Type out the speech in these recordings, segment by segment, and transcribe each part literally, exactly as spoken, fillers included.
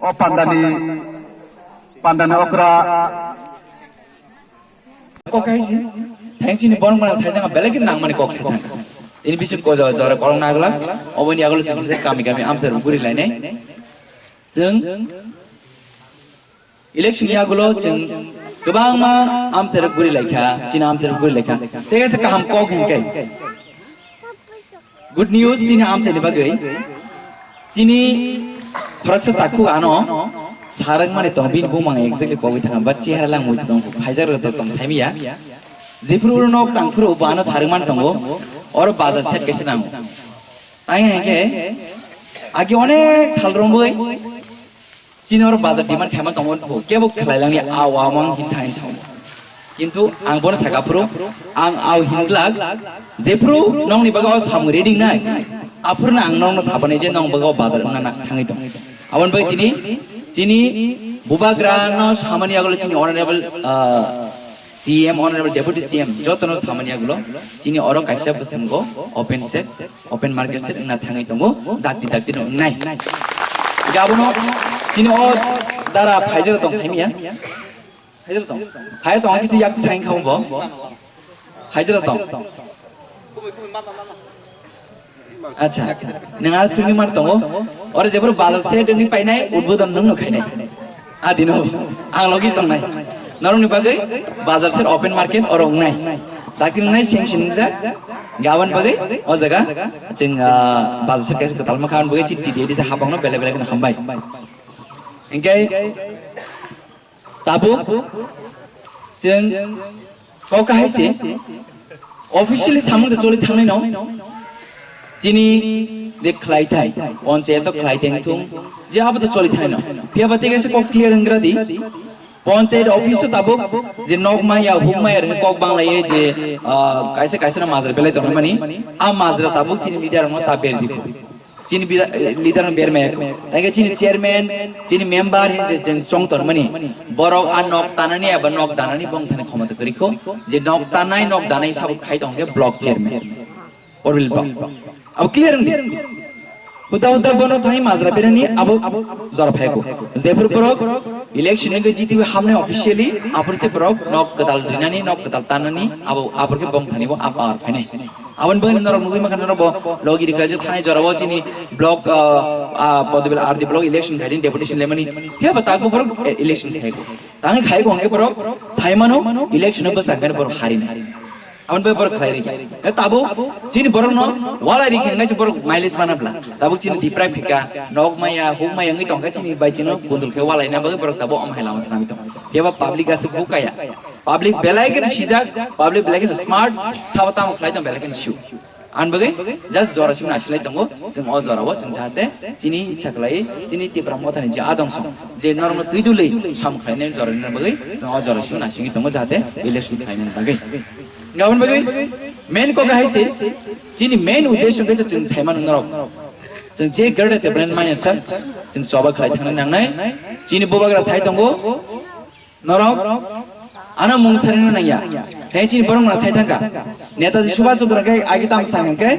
O pandani, pandani okra. Kok hai si, thank chini borong mana sai tanga belai khe nangmani kok sai tanga. Ini bising ko jora jora kolong nagla, oboni agolo sing sing kami kami amsar guri lainai. Jeng election yagulo jeng kwbangma amsar guri laikha, chini amsar guri laikha. Tega se kaham kok hingkai. Good news chini amchaini bagwi. Chini khoroksa takhuk ano sarwk mani tong bini bumang exactly kogwi thang but chehara lang mui tong phaijak rwtong tong saimiya. Jephuru nok tangphuru bo ano sarwk mani tongo. Oro bazar set kaisa nango. Tai hwnkhe agi onek sal romwi Chini oro bazar demand khaima tongo, kebo khlai langya, aw, aw, mang hin thang sao. Kintu ang bono saka phuru, ang aw hin glak, jephuru nongni bagwi o samung ready nai, aphuru ang nongno sapanai je nong bagwi o bazar wngna na thangwi tong. Aboni bagwi tini, chini bubagra no samani agolo chini honorable, ah, C M, honorable deputy C M, jotono samani agolo chini oro kaisa bwswngo open set, open market set wngna thangwi tongo, dakti dakti no wngnai. Gabono chini o dara phaijero tong saimiya. Phaijero tong. Phai tong kisi yakti saing khamu bo. Phaijero tong. Acha, nang ar sini mar tongo. Oro jebor bazar set ni painai, udbodon nung nung khainai. Adino, ang logi tongnai. Norokni bagwi bazar ser open market oro wngnai. Dakti wngnai seng seng jak. Gaban bagwi o jaga chwng, ah, bazar ser kaisa kwtal ma khan bagwi chini T D A D sa hapangno belai belai kheno hambai. Hinkhe tabuk chwng Kok hai se officially samung de choli thangnai no. Chini de khlai thai, panchayat to khlai thai thung, je abo to choli thangnai no. Phiya ba tege se kok clear wnggra di. Panchayat office to tabuk je nok maya, huk maya, kok banglai je, ah, kaisa kaisa na majra belai tongmani. A majra tabuk chini leader mo ta ber di. Chini bida-, eh, leader no bermaya kho. Tei khe chini chairman, chini member hin je jeng chong tor mani. Borok a nok tanani eba nok danani bong thani khomota kwrwi kho. Je nok tanai, nok danai sabo khai tong khe block chairman. Orbil block. Abo clear wngdi. Huda huda bono thani majra berani abo jora phai kho. Jephru borok election ni jiti hamne officially, apor se borok nok kwtal rinani, nok kwtal tanani, abo, apor khe bong thani bo ap ar phainai. Aboni bagwi norok nugwi mankha norok bo logi rikha je thanai jorao chini block, ah, ah, Podbil R D block election khaidi deputation lemani. Phiya ba takbo borok e-, election khai ko. Tangi khai ko hwnkhe borok saimano election bo sakani borok harinai. Aboni bagwi borok khlai rikha. E tabo chini borok no walai rikha ngai borok mileage mana bla. Tabo chini diprai phika nok maya huk maya ngi tongkha chini bai chino kundul khe walai na bagwi borok tabo om hai lama snami tong. Phiya ba public ase bukaya. Public belai khe sijak, public belai khe smart, sabo tamo khlai tong belai khe shu. An bagwi just jora simi nasilai tongo, chwng o jora o chwng jahate chini ichha khlai, chini Tipra Mothani je adong song, je norokno twi dulwi sam khlainai jora ni bagwi chwng o jora simi nasingwi tongo jahate election khlainani bagwi. Gabon bagwi main kok hai se, chini main uddesho khe chwng saimano norok. Chwng je Greater Tipraland manya cha, chwng choba khlai thangna nangnai, chini bubagra sai tongo, Norok ano mung sarina nangya. Khe chini borok mano sai thangkha. Netaji Subhash Chandra khe agi tam sa hwnkhe,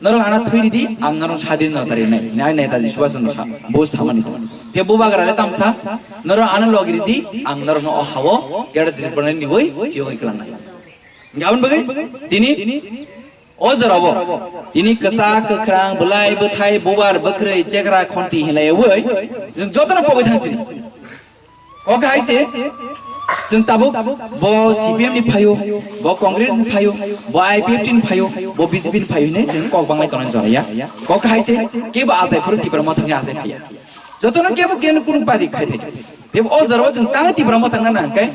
norok ano thwi ridi, ang norok sadin no tari nai. Nai Netaji Subhash Chandra sa, bo samani. Khe bubagra le tam sa, norok ano logi ridi, ang norok no o hawo, gera dir bornai ni boi, phiyogwi klangnai. Gabon bagwi, tini, o jorabo, tini kwchak, kwkhrang, bwlai, bwthai, bubar, bwkhrwi, chekra, khonti hinlaiwi, chwng jotono pogwi thangsiri. Kok hai se, chwng tabuk bo C P M ni phaio, bo Congress ni phaio, bo I P F T ni phaio, bo B J P ni phaio hinwi chwng kok banglai tongnai joraya. Kok hai se, kebo achai phuru Tipra Mothani achai phaiya. Jotono kebo keno kunu party khai phai. Bebo o jorao chwng tang Tipra Mothani nang kai,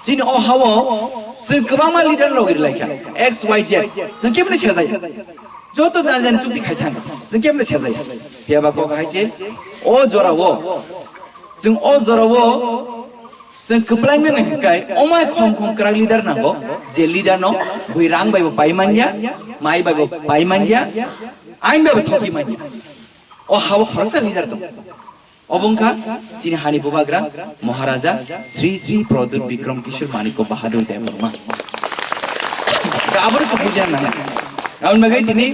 chini o hao chwng kwbangma leader logiri laikha, X Y Z. Chwng kebo ni sejaya. Joto jani jani chukti khai thang. Chwng kebo ni sejaya. Phiya ba kok hai se, o jorao Chwng o jorao chwng kwplainani hwnkhe omo khom khom kwrak leader nango, je leader no bui rang bai bo pai manya, mai bai bo pai manya, ain bai bo thoki manya. O hao khoroksa leader tong. Obo wngkha chini hani bubagra Maharaja Sri Sri Pradyut Bikram Kishore Manikya Bahadur Debbarma. Khe Aboni chwng bujina nangnai. Aboni bagwi tini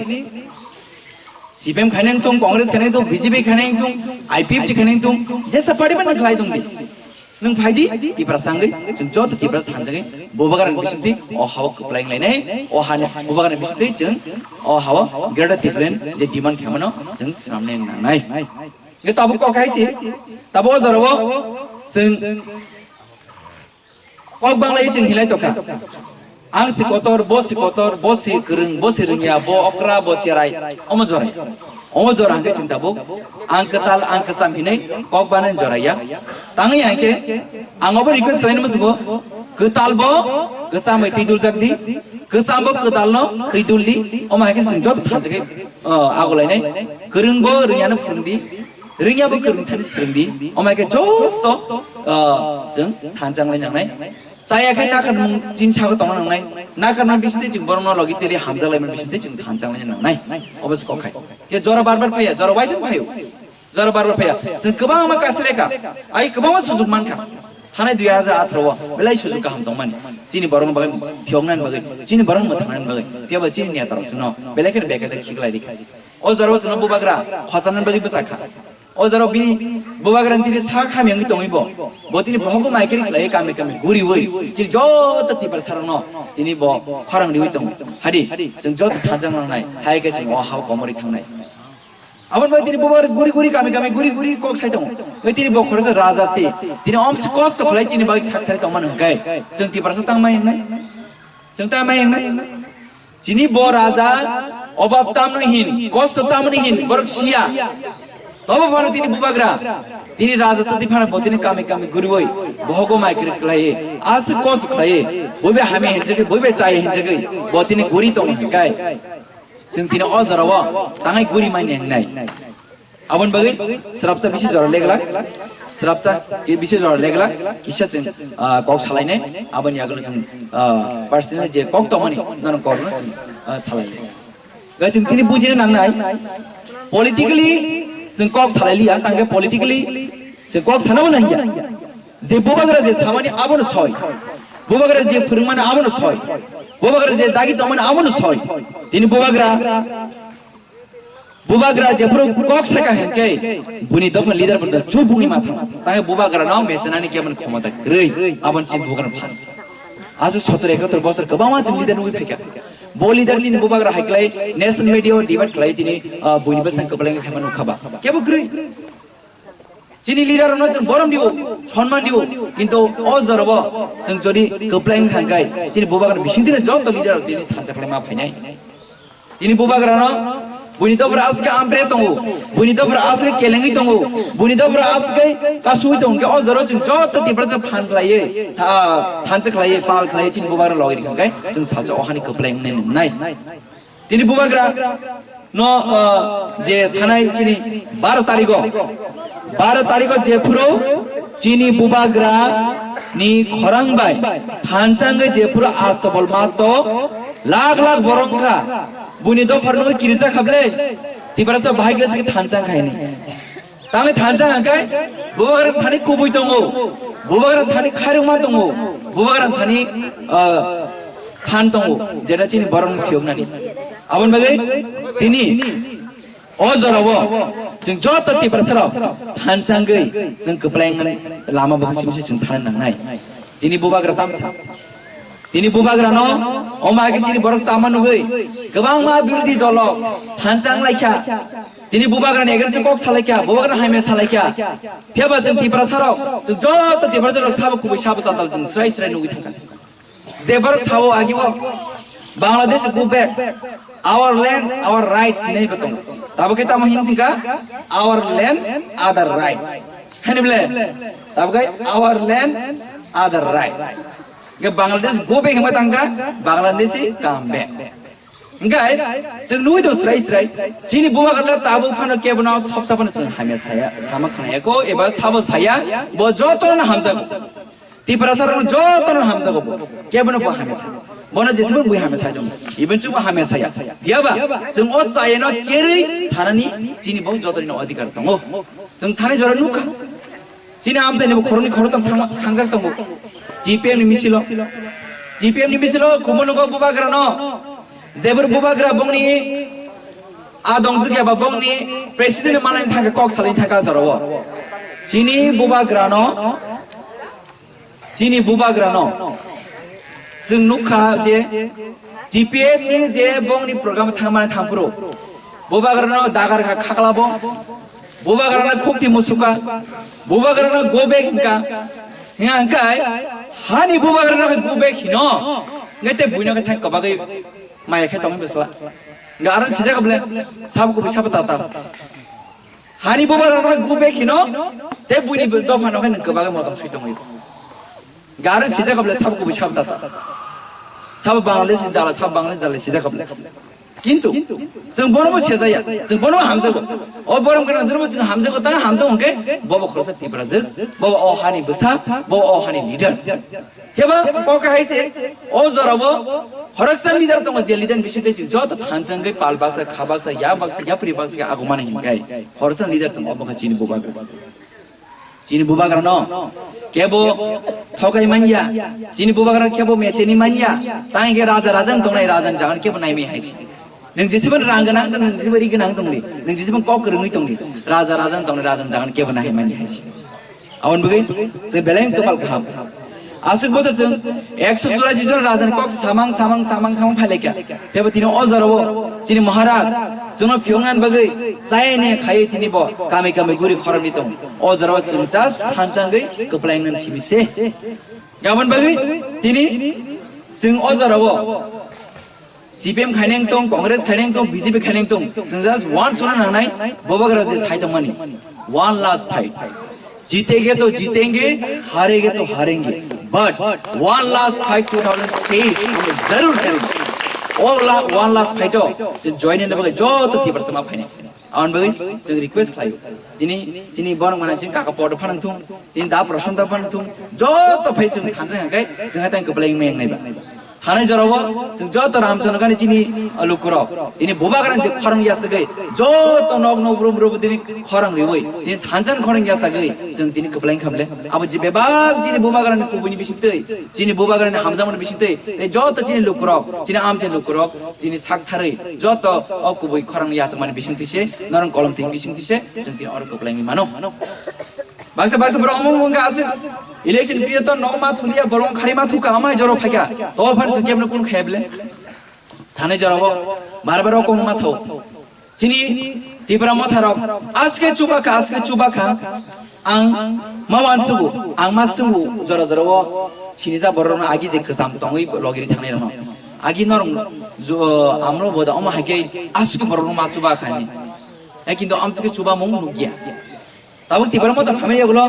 C P M khainai wngthung, Congress khainai wngthung, B J P khainai wngthung, I P F T khainai wngthung, jesa party bai nang khlai tong di. Nwng phai di, Tiprasa wngwi, chwng joto Tiprasa thanjagwi, Bubagrani bisingtwi o hao kwplai wnglainai, o hani Bubagrani bisingtwi chwng o hao Greater Tipraland je demand khaimano chwng swnamnai nangnai. Hwnkhe tabuk kok hai se, tabuk o jorao chwng kok banglai chwng hinlai tongkha. Ang si kotor, bo si kotor, bo si kwrwng, bo si rwngya, bo okra, bo cherai, omo jorai. Omo jora hwnkhe chwng tabuk ang kwtal, ang kwcham hinwi kok banani joraiya. Tangwi hwnkhe ang obo request khlainai muchungo, kwtal bo kwcham bai twi duljak di, kwcham bo kwtal no twi dul di, omo hwnkhe chwng joto thanjagwi, o, agulainai. Kwrwng bo rwngya no phwrwng di, rwngya bo kwrwng thani swrwng di, omo hwnkhe joto, o, chwng thanjak lai nangnai. Chaya khe nakharmung chini sago tongna nangnai. Nakharmung bisingtwi chwng borokno logi twi hamjak laimani bisingtwi chwng thanchang laina nangnai. Obo se kok hai. Khe jora bar bar phaiya, jora waisa phaio. Jora bar bar phaiya. Chwng kwbangma kasleka. Ai kwbangma sujuk mankha. Thanai dui hajar atharo o belai sujuk kaham tongmani. Chini borokni bagwi phiyoknani bagwi, chini borokno mwthangnani bagwi. Phiya ba chini neta rok chwngno belai kheno bekaida khiklai rikha. O jorao chwngno bubagra khochanani bagwi bwchakha. O jorao bini bubagrani tini sak hamya wngwi tongwi bo. Bo tini bohogo maikri khlaiwi kami kami guriwi chini joto Tiprasarokno tini bo khorang riwi tongo. Hadi, chwng joto thansa nangnai, hai khe chwng o hao komorwi thangnai. Aboni bai tini bubagra guri guri kami kami guri guri kok sai tongo. Bai tini bo khoroksa raja se, tini omsi kosto khlai chini bagwi sak thari tongmani hwnkhe chwng Tiprasa tangmai wngnai? Chwng tangmai wngnai? Chini bo raja obab tamni hin, kosto tamni hin, borok siya. Tobo phano tini bubagra, tini raja tati phano bo tini kami kami guriwi, bohogo maikri khlaiwi, aswk kosto khlaiwi, boibe hamya hinjagwi, boibe chaya hinjagwi, bo tini guri tongo hinkai. Chwng tini o jorao tangwi guri manya hingnai. Aboni bagwi srapsa bisi jora leglak, srapsa ki bisi jora leglak, kisa chwng, ah, kok salainai, aboni yagulo chwng, ah, personal je kok tongmani, nono kokno chwng, ah, salainai. Ga chwng tini bujina nangnai, politically chwng kok salai liya, tangkhe politically chwng kok sanabo nangya. Je bubagra je samani abono soi, bubagra je phwrwngmani abono soi, bubagra je dagi tongmani abono soi. Tini bubagra Bubagra jephuru kok saka hinkhe buni dopha leader bo chubui matha. Tangkhe bubagra no mechenani kemon khomota kwrwi, aboni chini bubagra phan. Aswk sotor ekator bosor kwbangma chini leader nugwi phaikha. Bo leader chini bubagra haiklai national media o debate khlai tini, ah, buini bwsang kwplai wngkha mano kha ba. Kebo kwrwi. Chini leader rokno chwng borom diu, sonman diu, kintu o jorabo chwng jodi kwplai wngkha hwnkhe chini bubagrani bisingtwino joto leader rok tini thansa khlai ma phainai. Tini bubagrano buini dophra aswk ampre tongo, buini dophra aswk kelengwi tongo, buini dophra aswk kasui tongo, hwnkhe o jorao chwng joto Tiprasa phan khlaiwi, tha-, thansa khlaiwi, pal khlaiwi chini bubagrano logi rikha hwnkhe chwng salsa o hani kwplai wngnai nungnai. Tini bubagra no, ah, je thanai chini baro tarigo, baro tarigo jephuru chini bubagra ni khorang bai thanchangwi jephuru astobol mato lakh lakh borok wngkha, buini dophar nugwi kirjak kha ble, Tiprasa bahai khe thanchang khaini. Tangwi thansa hwnkhe bubagra thani kubui tongo, bubagra thani khairokma tongo, bubagra thani, ah, phan tongo, jeta chini borok phiyoknani. Aboni bagwi tini o jorao chwng joto Tiprasa rok thansa wngwi chwng kwplai wngmani lama bo simi se chwng thana nangnai. Tini bubagra tamsa. Tini bubagrano omo hai khe chini borok chama nugwi kwbangma birodhi dolo thansa wng laikha. Tini bubagrani against kok salaikha, bubagrano hamya salaikha. Phiya ba chwng Tiprasa rok, chwng joto Tiprasa rok sabo kubui sabo tatal chwng srai srai nugwi thangkha. Je borok sao agi o Bangladesh go back, our land, our rights hinwi bo tongo. Tabo khe tamo hini thangkha, our land, other rights. Hani bole? Tabo khe our land, other rights. Ke Bangladesh go back hima tangkha, Bangladeshi come back. Hingkai, chwng nugwi tongo srai srai. Chini bubagrano tabuk phano kebono thopsa phano chwng hamya saya, sama khnaya ko eba sabo saya, bo jotono hamjago. Tiprasa rokno jotono hamjago bo. Kebono bo hamya saya. Bono jesebo bui hamya saya dong. Iben chwngbo hamya saya. Phiya ba, chwng o chayeno cherwi sanani chini bo jotonino adhikar tongo. Chwng thani jora nukha. Chini amchaini bo khoroknwi khoroktham thangma-, thangjak tongo. G P M ni misilo. T P F ni bisingo kumonugo bubagrano, jebor bubagra bongni a dongjwk eba bongni president manani thangkhe kok salai thangkha jorao. Chini bubagrano, chini bubagrano chwng nukha je T P F ni je bongni program thangmani thangphuru bubagrano dagar kha khaklabo, bubagrano khukti musuka, bubagrano go back hinka. Hinga hingkai hani bubagrano go back hino. Ngai te buino khe thang kabagwi maya khe tong besla. Ga aron sijak ble sab kubi sab tata. Hani bubagrano go back hino. Te buini dophano khe nang kabagwi motom sui tongwi. Ga aron sijak ble sab kubi sab tata. Sab Bangladesh dala, sab Bangladesh dala sijak ble. Kintu chwng bono bo sejaya, chwng bono bo hamjago. O borom gwnang jwnbo chwng hamjago, ta hamjago hwnkhe bobo khoroksa Tiprajwk, bobo o hani bwsa, bobo o hani leader. Kebo kok hai se, o jorabo khoroksa leader tongo, je leader bisingtwi chwng joto thansa wngwi pal baksa, kha baksa, ya baksa, yapri baksa khe agumani hinkhai khoroksa leader tongo, obo khe chini bubagra. Chini bubagrano kebo thokai manya, chini bubagrano kebo mecheni manya, tang khe raja raja wng tongnai, raja ni jagan kebo naimai hai se. Nwng jesiban rang gwnang tong, nwng ribari gwnang tongdi, nwng jesiban kok kwrwngwi tongdi, raja raja wng tongnai, raja ni jagan kebo nahimani hai se. Aboni bagwi se belai wng kwpal kaham. Aswk bosor chwng ekso churasi jon raja ni kok samang samang samang samang phailaikha. Tebo tini o jorao chini Maharaj chwngno phiyoknani bagwi chayani khaiwi tini bo kami kami guri khoroknwi tongo. O jorao chwng just thansa wngwi kwplaingnani simi se. Aboni bagwi tini chwng o jorao C P M khaineng tong, Congress khaineng tong, B J P khaineng tong, chwng just one sona nangnai, bubagra je sai tongmani. One last fight. Jitenge to jitenge, harenge to harenge. But one last fight two thousand twenty-six, zarur kharenge. O la, one last fight o, je join in bagwi joto Tiprasa ma phainai. Aboni bagwi chwng request khlaio. Tini, tini borok mana chini kaka podo phanang thung, tini da Prashanta phanang thung, joto phai chwng thansa hwnkhe, chwng hai tang kwplai wngmai wngnai ba. Thanai jorao chwng joto Ramchandra Gandhi chini lukurok, tini bubagrani je khorang yasagwi, joto nok nok room room tini khorang riwi, tini thansa khorang yasagwi, chwng tini kwplai wngkha bwle. Abo je bebak chini bubagrani kubuini bisingtwi, chini bubagrani hamjakmani bisingtwi, tei joto chini lukurok, chini amchai lukurok, chini sak tharwi, joto o kubui khorang yasakmani bisingtwi se, norok kolom twi bisingtwi se, chwng tini oro kwplai wngwi mano. Baksa baksa borok omo wngkha aswk election period o nokma thuliya borok khari ma thuka amai joro phaikha. To phar chwng kebno kun khaya bile. Thani jorabo bar bar o kong ma sao. Chini Tipra motharok aske chubakha, aske chubakha. Ang ma wansugo, ang ma sugo jora jora o sinijak borok no agi je kwcham tongwi logiri thangnai rokno. Agi norok jo-, amro boda omo hai khe aske borok no ma chubakha ni. Hai kintu amsike chubamung nukya. Tabuk Tipra motha hamya yagulo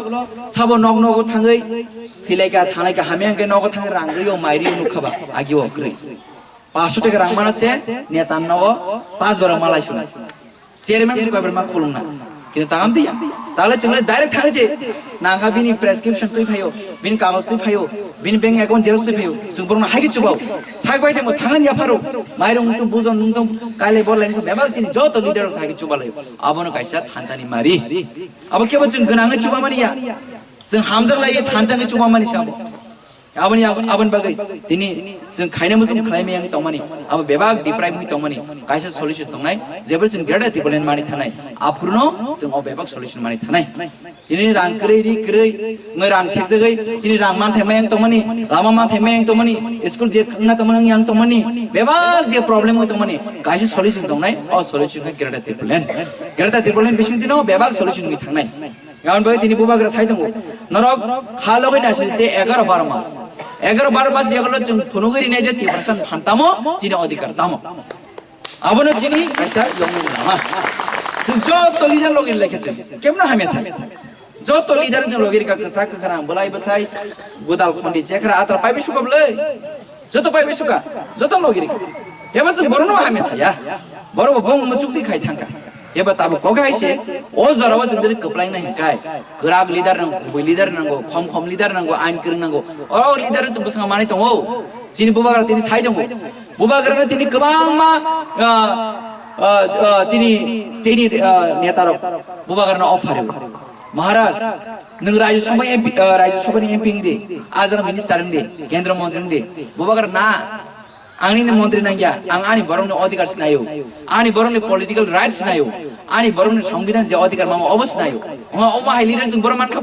sabo nok nogo thangwi philaika thalaika hamya hwnkhe nogo thangwi rang rwio mai rwio nukha ba agi o kwrwi. Paanso taka rang mana se neta nogo paanch bar malai suna. Chairman se koibar ma khulungna. Kintu tangam diya. Tale chwngle direct thangwi je nangkha bini prescription twi phaio, bini kagoj twi phaio, bini bank account xerox twi phaio. Chwng borokno hai khe chubao. Thak bai thangbo thangani yapharo. Mairung nungtong bujon nungtong kailai borlai nungtong bebak chini joto leader rok hai khe chubalaio. Abono kaisa thansani mari. Abo kebo chwng gwnangwi chubamani ya. Chwng hamjak lai thansani chubamani se abo. Aboni, aboni bagwi tini chwng khaina muchung khlai maya wngwi tongmani. Abo bebak deprive wngwi tongmani. Kaisa solution tongnai. Jebra chwng greater Tipraland mani thanai. Aphuruno chwng o bebak solution mani thanai. Tini rang kwrwi ri kwrwi wngwi rang sekjagwi chini rang manthai maya wng tongmani. Lama manthai maya wng tongmani. School je wngna tongmani wngya wng tongmani. Bebak je problem wngwi tongmani. Kaisa solution tongnai. O solution khe greater Tipraland. Greater Tipraland bising tino bebak solution wngwi thangnai. Aboni bagwi tini bubagra sai tongo. Norok kha logwi naisidi tei egaroh baro mas. Egaroh baro mas yagulo chwng phunugwi rinai je Tiprasa phan tamo, chini odhikar tamo. Abono chini kaisa yongmung lama. Chwng joto leader logi lekhe chwng. Kemno hamya sa. Joto leader chwng logi rika kwchak kwkhwrang bwlai bwthai, gwdal khondi chekra atra paibi suka bwlai. Joto paibi suka. Joto logi rika. Eba chwng borokno hamya saya. Borok bo bong muchuk di khai thangka. Eba tabuk kok hai se, o jorao chwng dili kwplai nai hwnkhe. Kwrak leader nango, kubui leader nango, khom khom leader nango, ain kwrwng nango. O leader se bwskango manwi tongo. Chini bubagra tini sai tongo. Bubagra tini kwbangma, ah, ah, ah, chini, chini, ah, neta rok bubagra no offer rwo. Maharaj, nwng Rajya Sabha M P, ah, Rajya Sabha ni M P wng di, ajana minister wng di, kendra montri wng di, bubagra na, ang nini montri nangya, ang ani borok ni odhikar sinayo, ani borok ni political rights sinayo, ani borok ni songbidan je odhikar mamo obo sinayo. Omo, omo hai leader jwng borok mankha.